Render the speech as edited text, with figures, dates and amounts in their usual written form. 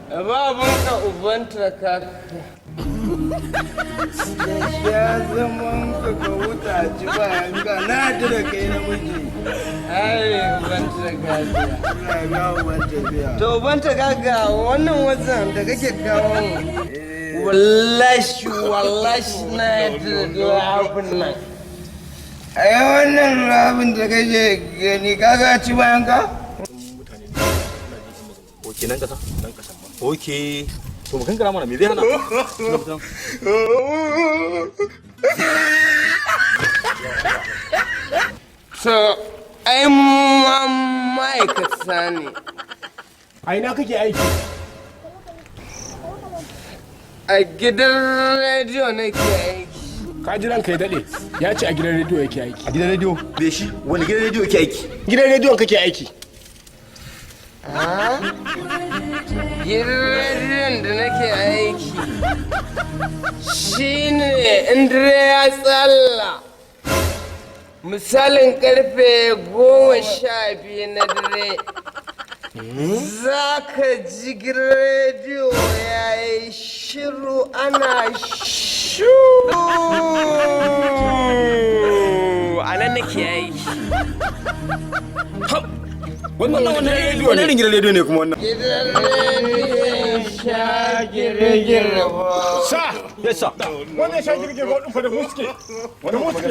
Babunka ubanta kaka. Ya zaman ka ka wuta ci bayan ka na da kai namiji. Ai ubanta kaka. Allah ya uban tafiya. To ubanta kaka, wannan wajen da kake kawo mu. Wallahi wallahi na yadda da abin nan. Ai wannan rabin da kake gani kaga ci bayan ka? Ok, nan kasa? Nan kasan ba. Ok. To mu kankara mana, me zai hana? To ai ma ma'aikata ne. A ina kake aiki? A gidan rediyo nake aiki. Ka ji ranka ya daɗe, ya ce a gidan rediyo yake aiki. A gidan rediyo? Be shi, wani gidan rediyo yake aiki? Gidan rediyon kake aiki? Gidan rediyon da nake aiki shine in dare ya tsalla. Misalin karfe 12 na dare za ka ji gidan rediyo ya yi shiru, ana shu. A nan nake aiki. Wannan wani rediyo Wani irin gidan rediyo ne kuma wannan? Gidan rediyon sha girgir ba. Sa! Yes sir. Wannan sha girgir ba ɗin fa da mu suke. Da mu suke.